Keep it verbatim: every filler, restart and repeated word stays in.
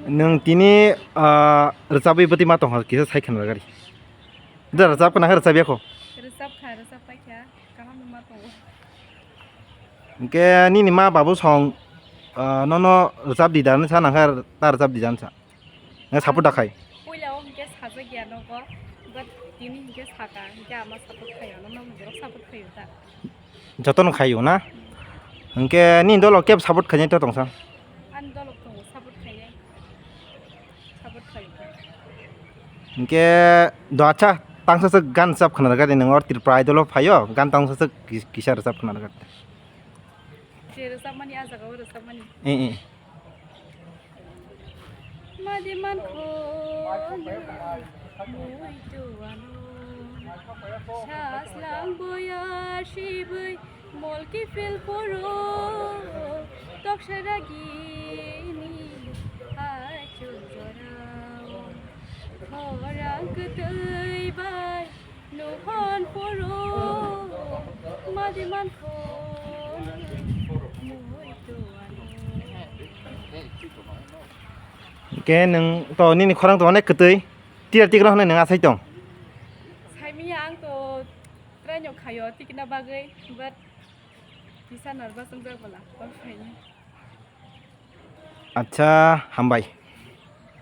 Nwng tini, ah, rwchabwi bwtwi ma tongkha kisa sai khna rwgari. Da rwchap khna khe rwchap yakho. Rwchap kha, rwchap pai kha, kaham ma tongo. Hwnkhe nini ma babu song, ah, nono rwchap di da hwnwi sa nang khe ta rwchap di da hwnsa. Nang support da khai. Puila o hwnkhe sajak ya nogo, but tini hwnkhe saka, hwnkhe ama support khaio, nono borok support khaio ta. Jotono khaio na? Hwnkhe nini dolo kebo support khainai to tongsa? Ani dolo tongo support khainai. Support khaio. Hwnkhe do acha tangsa se gan rwchap khna rwgadi nwng or Tripura Idol o phaio gan tangsa se ki-, kisa rwchap khna rwgadi. Je rwchapmani a jaga o rwchapmani. Eh, eh. Madi mankho muitu ano. Saslang boya sibui molki phil poro. Toksa ragini achuk jorao. Khorang kwtwi bai. Nuhon poro madi mankho muitu ano. Hwnkhe nwng to nini khorang to onek kwtwi tira tikra hwnwi nwng asai tong. Saimiya ang to traino khaio tikna bagwi, but kisa nervous wngjak bwla, call khaini. Acha, hambai.